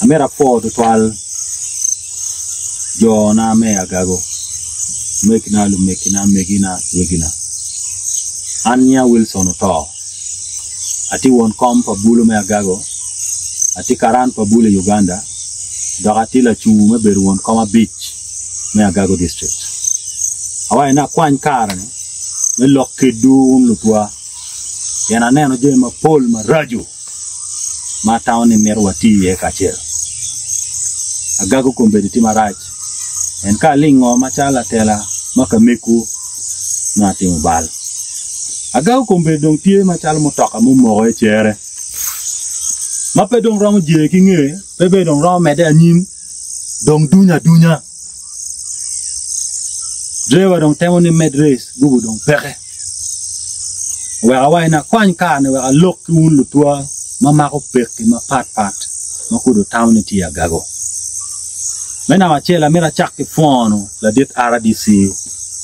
Amito apwo tutwal jona me Agago, omegina, lumegina, megina ki wegina. An nyinga Wilson Oto, atye won kom pa bulu me Agago, atye karan pa bulu i Uganda, dok atye lacungu me bedo won kom abic me Agago District. Awaco ni akwany kare-ni me lok kedwu wun lutwa pien aneno jami mapol maraco ma atamo ni mito wati iye kacel. Agago kombeddi tye marac, en ka alingo macalo latela ma ka mekwu nongo atimo bal. Agago kombeddi dong tye macalo mutoka mumoko i cere, ma pe dong romo jee ki nge, pe bene dong romo medde anyim, dong duny adunya. Driver dong temo ni med race, gubu dong peke. Wek awaci ni akwany kare-ni wek alok ki wun lutwa ma mako pekki mapat pat ma kudi wutamo ni tye i agago. Me namba acel, amito acak ki pwono ladit RDC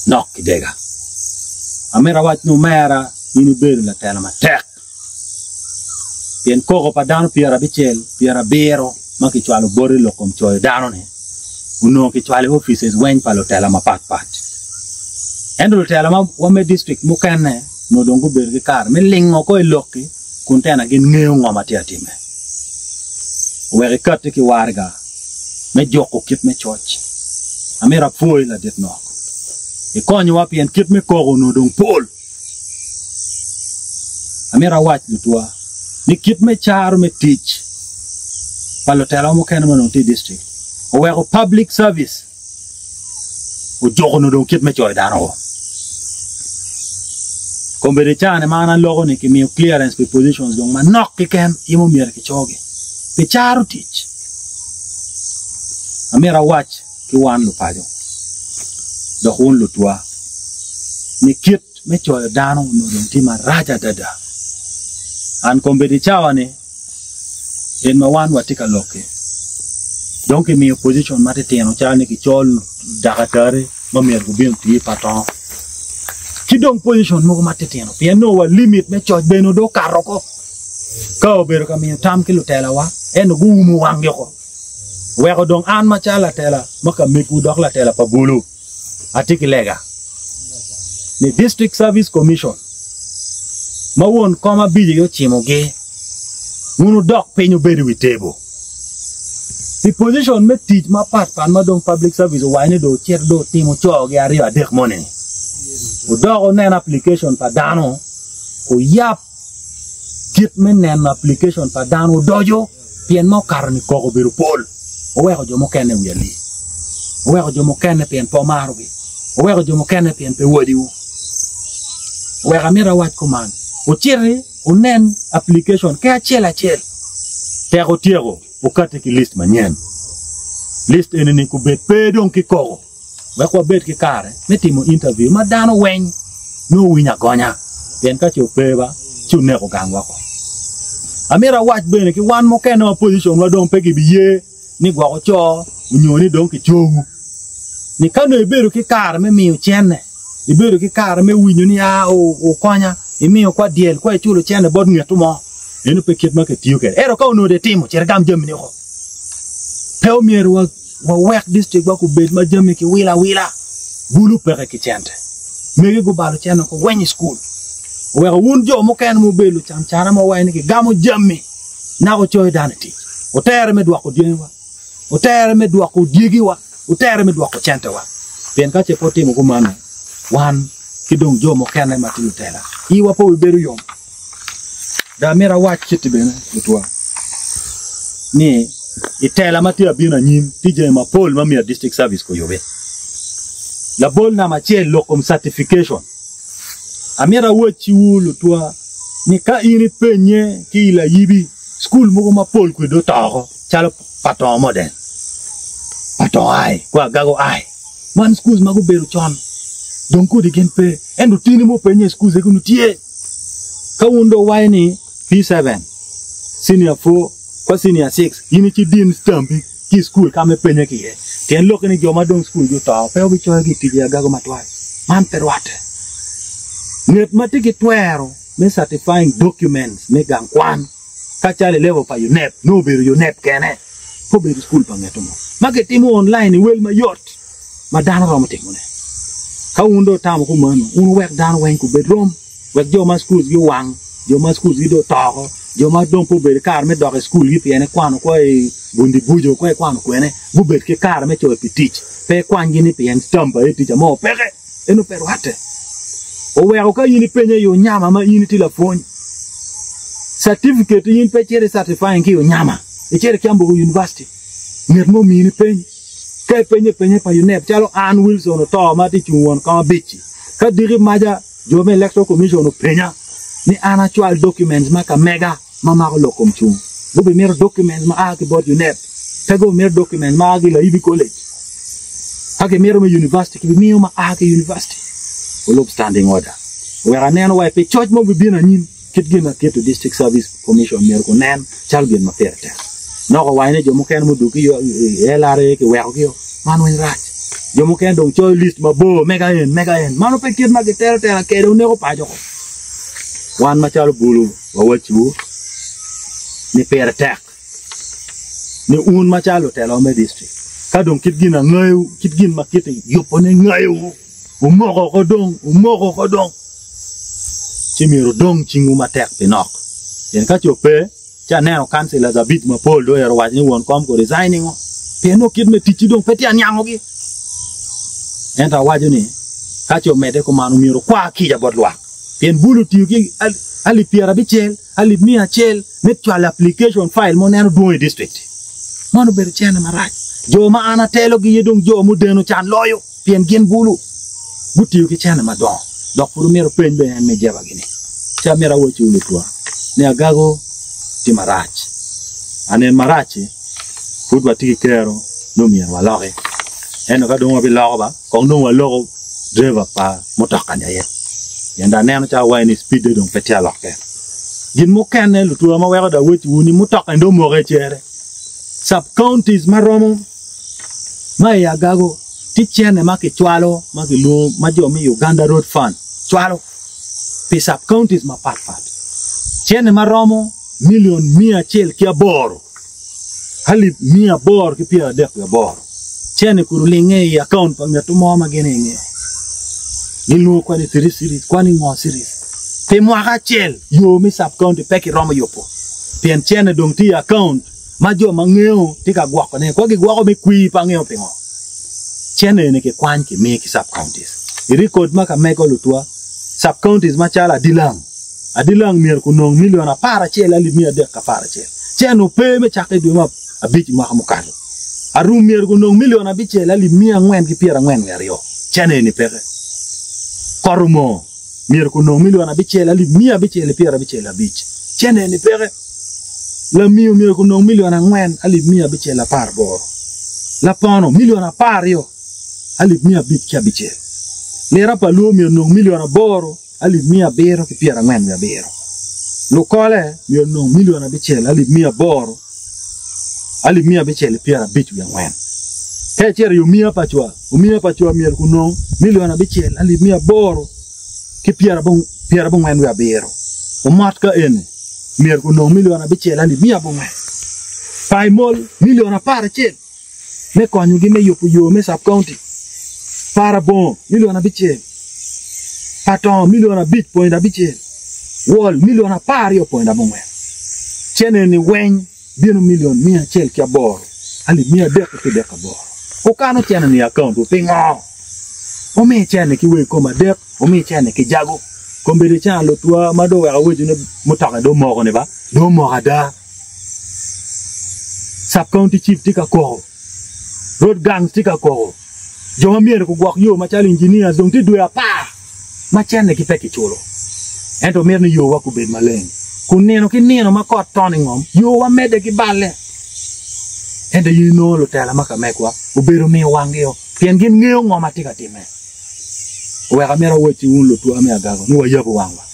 Nok Kidega. Amito awac ni omera in ibedo latela matek pien koko pa dano pyerabicel pyerabiro ma kicwalo boti lok kom coyo dano-ni onongo kicwalo i offices weng pa lutela mapat pat. Ento lutela ma wa me district mukene onongo dong gubedo ki kare me lingo ko i lok-ki kun tena gin ngeyo ngo ma tye ka timme. Oweko ikatti ki waraga me juko kit me coc. Amito apwoyi ladit nok. Ikonyowa pien kit me koko onongo dong pol. Amito awac lutwa ni kit me caro me tic pa lutela mukene ma onongo tye i district oweko public service ojuko onongo dong kit me coyo dano woko. Kombeddi i caa-ni ma an aloko ni kimiyo clearance pi positions dong manok keken aye ma omyero kicogi pi caro tic. Amito awac ki wan lupaco dok wun lutwa ni kit me coyo dano onongo dong tye marac adada. An kombeddi cawa-ni en ma wan watye ka lok-ki dong kimiyo pocicon matitino calo ni kico dakatari ma myero gubin oti i patongo ki dong pocicon mogo matitino pien nongo wa limit me coc bene dong okato oko ka obedo ka miyo tam ki lutelawa ento guumo wanggi oko. Weko dong an macalo latela ma ka megwu dok latela pa bulu, atye ki lega ni District Service Commission ma won kom abic aye ocimogi, wun wudok piny wubed i wi tebo pi position me tic mapat pat ma dong public service owaco ni dong ocito dong otimo cogi aryo adek moni-ni. Wudok wunen application pa dano, wuyab kit me neno application pa dano odoco. Pien ma okato-ni koko obedo pol, oweko jo mukene i wi alii, oweko jo mukene pien pe wumarogi, oweko jo mukene pien pe wadiwu. Wek amito awac kuman, wuciti wunen application ki acel acel, tek wutyeko wukatti ki list manyen. List eni-ni kubed pe dong ki koko. Wek wabed ki kare me timo interview ma dano weng nongo winyo agonya, pien ka ce ope ba ci oneko gang woko. Amito awac bene ki wan mukene ma position wa dong pe gibiye ni gwoko co onyo ni dong kicowu ni ka nongo ibedo ki kare me miyo cene, ibedo ki kare me winyo ni aa okonya, imiyo kwa dyel kwa iculo cene bot ngetu mo, eno pe kit ma kitiyo kwede. Ento ka onongo dong itimo, cit igam jamini woko. Pe omyero wa Wawek district wa kubed ma jami ki wilo awila, bulu peke ki cente. Mege gubalo cente oko weng i school. Oweko wun jo mukene ma wubedo lucamcana ma wuwaco ni kigamo jami naka wucoyo dano i tic. Wutere me dwoko dyangiwa, wutere me dwoko dyegiwa, wutere me dwoko centewa. Pien ka ce pe wutimo kumeno, wan ki dong jo mukene ma tye lutela, iwa pe wubibedo yom. Dong amito awac kiti bene botwa ni i tela ma tye abino anyim tye jami mapol ma myero district service kuyubi. Labol namba acel lok kom certification. Amito awacciwu lutwa ni ka in ipenye ki i layibi school mogo mapol kwede dong oto oko calo Patongo Modern, Patongo High, kwa Agago High. Man schools ma gubedo con dong kodi gin pe ento tini mo penye i schools egi onongo tye. Ka wun dong wuwaco ni P7, Senior 4, kwa Senior 6, in icidin stampi ki i cukul ka ma ipenye ki iye. Tyen lokke ni jo ma dong cukulgi oto pe wubicoyogi i tic i agago matwal. Man pe rwatte. Nget ma tye ki twero me certifying documents me gang kwan ka calo i level pa UNEP nongo obedo UNEP kene. Pe obedo cukul pa ngeto mo ma kitimo online i wel mayot ma dano romo timone. Ka wun dong wutamo kumeno, wun wuwek dano weng kubed rom, wek jo ma schools-gi owang, jo ma schools-gi dong oto oko, jo ma dong pe obedo ki kare me dok i cukul-gi pien ikwano kwo i Bundibugyo kwo ikwano kwene, gubed ki kare me coyo pi tic. Pe ikwanygi ni pien stamp aye tica mo peke. Eno pe rwatte. Oweko ka in ipenye i onyama ma in itye lapwony, certificate in pe icito i certifying ki i onyama, icito i Kyambogo University. Nget mo omini peny. Ka ipenye penye pa UNEB calo an Wilson Oto ma atye cung won kom abic-ci, ka diki maca jo me Electoral Commission openya ni an acwal documents ma ka mega ma mako lok kom cung, gubimito documents ma a ki bot UNEB, pe gubimito documents ma a ki i Layibi College. Ka gimito me university, kibimiyo ma a ki i university. Wulub standing order wek aneno wa pi coc mo bibino anyim. Kit gin ma keto District Service Commission myero gunen calo gin ma pire tek. Noko owaco ni jo mukene mudug ki i LRA kiwekogi o, man weng rac. Jo mukene dong coyo list mabor mega en, mega en. Mano pe kit ma gitelo tela kede oneko paco ko. Wan macalo bulu wawacciwu ni pire tek ni un macalo lutelawa me district ka dong kit gin angayo, kit gin ma kite yubone ngayowu, Wumoko oko dong, wumoko oko dong, ci myero wudong cingwu matek pi nok. Pien ka co pe, ci aneno councillors abic mapol dong oyero waco ni won kom ko resign ningo, pien nongo kit me ticci dong pe tye aniangogi. Ento awaco ni, ka co omedde kuman, myero wukwa kica bot lwak, pien bulu otiyo ki alip pyerabicel, alip miya acel me cwalo application file ma oneno dwong i district. Man obedo cene marac. Jo ma an atelogi aye dong jo mudeno can loyo. Pien gin bulu gutiyo ki cene madongo, dok pud omyero peny bene en me jebagi-ni. Ci amito awacciwu lutwa ni agago tye marac. Anen marac-ci pud watye ki kero ni omyero waloki. Ento ka dong wabiloko ba, kong dong waloko driver pa mutoka-ni aye. Pien dong aneno calo awaci ni speed-de dong pe tye alokke. Gin mukene lutwa ma weko dong awacciwu ni mutoka-ni dong omoko i cere. Sub-counties ma romo ma i Agago tye cene ma kicwalo ma kilwongo ma jo me Uganda Road Fund cwalo pi sub counties mapat pat. Cene ma romo milion 108, alip 838. Cene kulu olinge i akaunt pa ngat mo ma gin aye ngeyo. Gilwongo kwa ni three series, kwa ni ngo series. Pi mwaka acel yo me sub county pe kiromo yubo pien cene dong tye i akaunt ma jo ma ngeyo tye ka gwokone kwa gigwoko me kwir pe angeyo pingo. Cene eni kikwany kimi ki sub counties. I record ma ka mego lutwa, sub counties macalo Adilang, Adilang myero kunong milion 11 alip 311. Cene ope me cakke i dwe me abic i mwaka mukato. Arum myero gunong milion abicel alip 442. Cene eni peke. Korumo myero gunong milion abicel alip 665. Cene eni peke. Lamiyo myero gunong milion angwen alip 618. Lapono milion apararyo alip 506. Lira pa Luo myero onong milion aboro alip 747. Lukole myero onong milion abicel alip 800 alip 654. Ka icito i omiya pa cwa, omiya pa cwa myero gunong milion abicel alip 897. Omot ka eni myero gunong milion abicel alip 400. Paimol milion 11. me konyogi me yubo yo me Sub-County, Parabongo, milion abicel, Patongo, milion 5.6, Wol, milion 12.9. Cene eni weng bino milion 108, alip 338. Wukano cene ni i akauntwu pingo? Wumi cene ki wegi kom adek, wumi cene ki jago. Kombeddi can lutwa ma dong oweko aweco ni mutoka dong omoko ni ba, dong omoko ada. Sub county chief tye ka koko, road gangs tye ka koko, jo ma myero gugwok yo macalo engineers dong tye dwe apar ma cene gi pe kiculo. Ento mito ni yowa gubed maleng kun nino ki nino ma kot tono i ngom yowa medde ki balle. Ento in inongo lutela ma ka megwa obedo miyo wangio pien gin ngeyo ngo ma tye ka timme. Oweko amito awacci wun lutwa me Agago ni wayabo wangwa.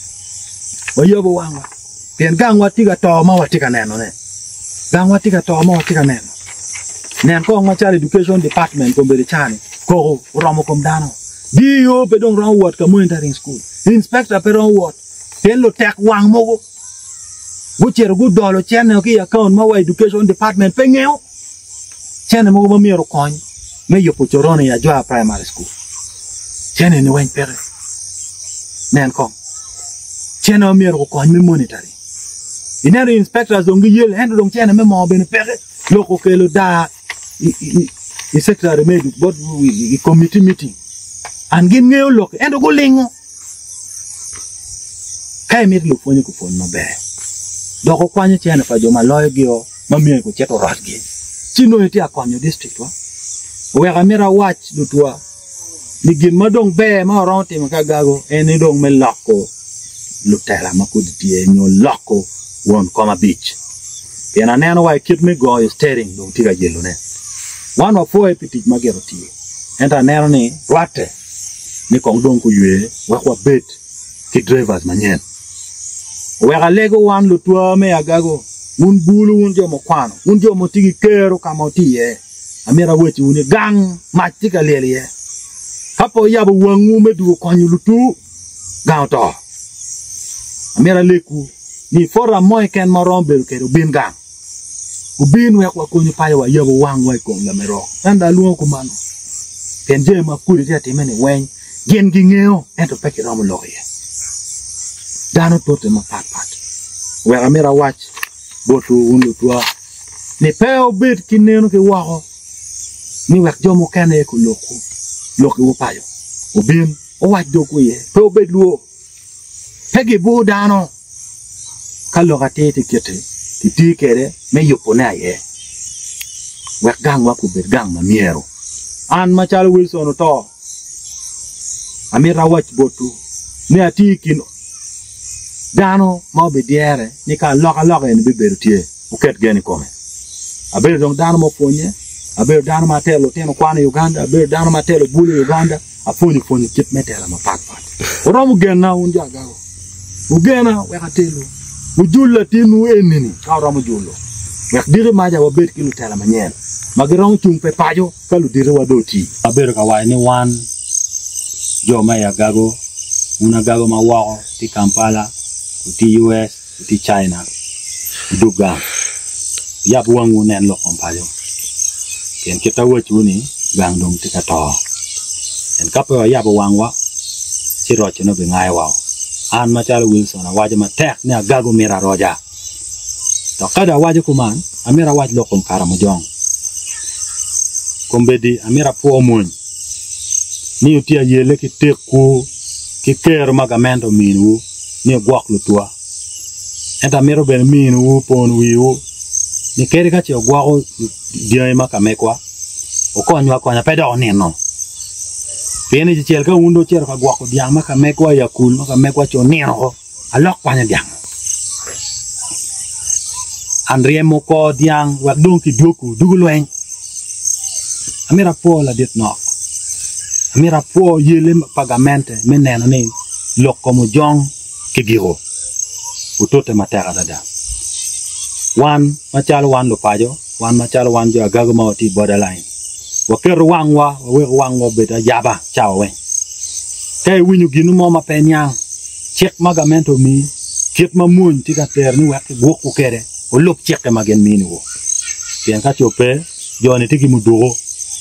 Wayabo wangwa. Pien gangwa tye ka to ma watye ka nenone. Gangwa tye ka to ma watye ka neno. Nen kong macalo Education Department kombeddi cani koko oromo kom dano. DEO pe dong romo wot ka monitoring school. Inspector pe romo wot pien lutek wang mogo gucito gudolo cene ki i account ma wa Education Department pe ngeyo. Cene mogo ma myero okony me yubo coron i Ajwar Primary School, cene ni weng peke. Nen kong, cene ma myero gukony me monitoring. Ineno inspectors dong giyelle ento dong cene me moo bene peke. Lok okelo daa i secretary me bot i committee meeting and gin ngeyo lok ento gulingo. Ka imito lupwonye gupwony maber dok okwanyo cene pa jo ma loyogio ma myero gucit orotgi ci nongo itye ka konyo district wa. Oweko amito awac lutwa ni gin ma dong ber ma waromo timo ki agago en ni dong me loko lutela ma kodi tye nyo loko won kom abic pien aneno wa i kit me goyo steering dong tye ka yelone. Wan wapwoye pi tic ma gito tiyo ento aneno ni rwatte ni kong dong kuywe wek wabed ki drivers manyen. Oweko alego wan lutwa me agago, wun bulu, wun jo mukwano, wun jo mutye ki kero ka ma wutye iye, amito awecciwu ni gang mac tye ka lyel iye. Ka pe wuyabo wangwu me dwogo konyo lutwu, gang oto. Amito alekwu ni i forum mo keken ma wuromo bedo kwede wubin gang. Wubin wek wakonyu paco wa yabo wangwa i kom lamerok. Ento alwongo kumano pien jami ma kodi tye ka timme-ni weng gin gingeyo ento pe kiromo lok iye. Dano tote mapat pat. Wek amito awac botwu wun lutwa ni pe wubed ki neno ki woko ni wek jo mukene aye gulokwu lok iwu paco. Wubin wuwac dogwu iye, pe wubed lwor. Pe gibur dano ka lok atir tye kiti, kiti kwede me yubone aye wek gangwa obed gang ma myero. An macalo Wilson oto, amito awac botwu ni atye i kin dano ma obidyere ni ka alokaloka eni bibedo tye, wuket gen i kome. Abedo dong dano ma opwonye, abedo dano ma atelo lutino kwan i Uganda, abedo dano ma atelo bulu i Uganda. Apwonyo pwonyo kit me tela mapatpat. Wuromo gena wun jo Agago. Wugena wek atelwu. Wujul latinwu eni-ni ka wuromo julo, wek diki maca wabed ki lutela manyen ma giromo cung pe paco ka luditowa dong oti. Abedo ka waco ni wan jo ma i Agago, wun Agago ma woko tye Kampala, wutye US, wutye China, wudug gang, wuyab wangwu wunen lok kom paco, pien kit awacciwu ni gang dong tye ka to. Pien ka pe wayabo wangwa, ci rocone obingayowa. An macalo Wilson awaco matek ni agago mito aroca. Dok ka dong awaco kuman, amito awac lok kom Karamojong. Kombeddi amito apwo mony ni wutye ayelle ki tekwu ki kero ma gamente ominiwu ni wugwok lutwa. Ento amito bene miniwu pon wiwu ni kadi ka ce wugwoko dyangi ma ka megwa, wukonywa akonya pe dok wunino. Pien i cecel ka wun dong wucito ka gwoko dyang ma ka megwa i akul ma ka megwa ci wunino woko, alok kwanyo dyang-ngu. An ryemo kor dyang wek dong kidwogwu dugu lweny. Amito apwo ladit nok. Amito apwo yelle pa gamente me neno ni lok kom ojong ki giko. Otute matek adada. Wan macalo wan lupaco, wan macalo wan jo agago ma watye i borderline, waketo wangwa, waweko wangwa obed ayaba cawa weng. Ka iwinyo gin mo ma pe iniang, cik ma gamente omiyi, kit ma mony tye ka tero ni wek kigwokwu kwede, wulub cikke ma gin miniwu. Pien ka co pe, jo-ni tye ki muduku,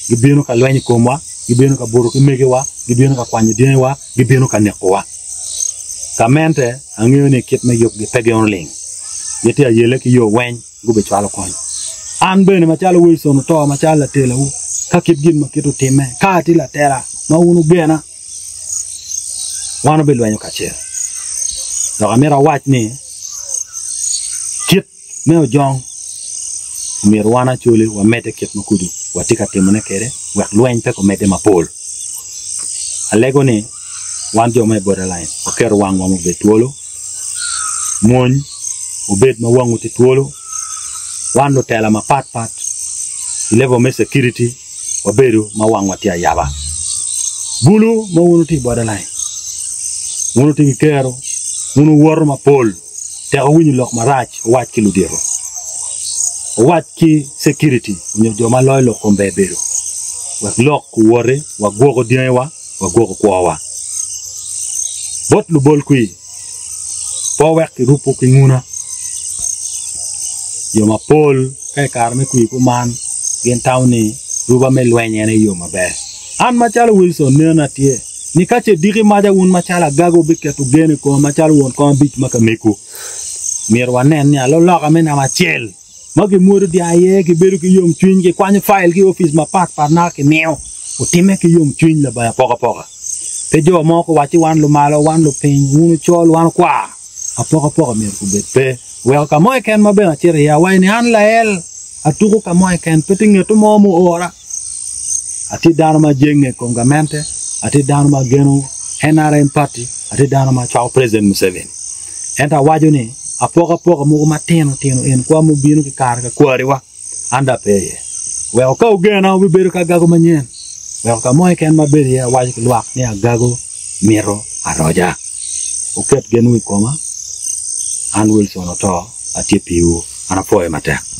gibino ka lweny i komwa, gibino ka buto ki megiwa, gibino ka kwanyo dyangiwa, gibino ka nekowa. Gamente, angeyo ni kit me yubgi pe gin oling. Gitye ayelle ki yo weny, gubicwalo kony. An bene macalo Wilson oto macalo latelawu, ka kit gin ma kit otimme, ka atye latela ma wun wugena, wan wabilwenyo kacel. Dok amito awac ni, kit me ojong omyero wan Acholi wamedde kit ma kudu watye ka timone kwede wek lweny pe komedde mapol. Alego ni wan jo ma i borderline waketo wangwa ma obed twolo, mwony obed ma wangwu tye twolo, wan lutela mapat pat i level me security wabedo ma wangwa tye ayaba. Bulu ma wun wutye i borderline, wun wutye ki kero, wun wuwoto mapol. Tek owinyo lok marac owac ki ludito, owac ki security onyo jo ma loyo lok kom ber bedo wek lok owoti wagwoko dyangi wa wagwoko kwo wa. Bot lubol kwir pe owek kirupu ki nguna. Jo mapol ka i kare me kwir kuman. Gin tamo ni ruba me lweny en aye yo maber. An macalo Wilson nena tye ni ka ce diki maca wun macalo agaga wubiketo gen i koma macalo won kom abic ma ka mego, myero wanen ni aloloka me namba acel ma gimwodo dyang iye, gibedo ki yomcwiny, gikwanyo fail ki i opic mapat pat naka kimiyo otimme ki yomcwiny labongo apokapoka. Pe jo mo guwacci wan lumalo, wan lupiny, wun wucol, wan wukwar. Apokapoka myero gubed pe. Weko ka mo keken ma bene acito iye awaco ni an lael, atuko ka mo keken, pe tye ngeto mo muora. Atye dano ma jenge i kom gamente, atye dano ma geno NRM party, atye dano ma cwako President Museveni. Ento awaco ni apokapoka mogo matino tino eni kwa mubino ki kare ka kwariwa, an dong ape iye. Weko ka wugena wubibedo ki agago manyen. Weko ka mo keken ma abedo iye awaco ki lwak ni agago mito aroca. Wuket genwu i koma, an Wilson Oto atye piwu, an apwoyo matek.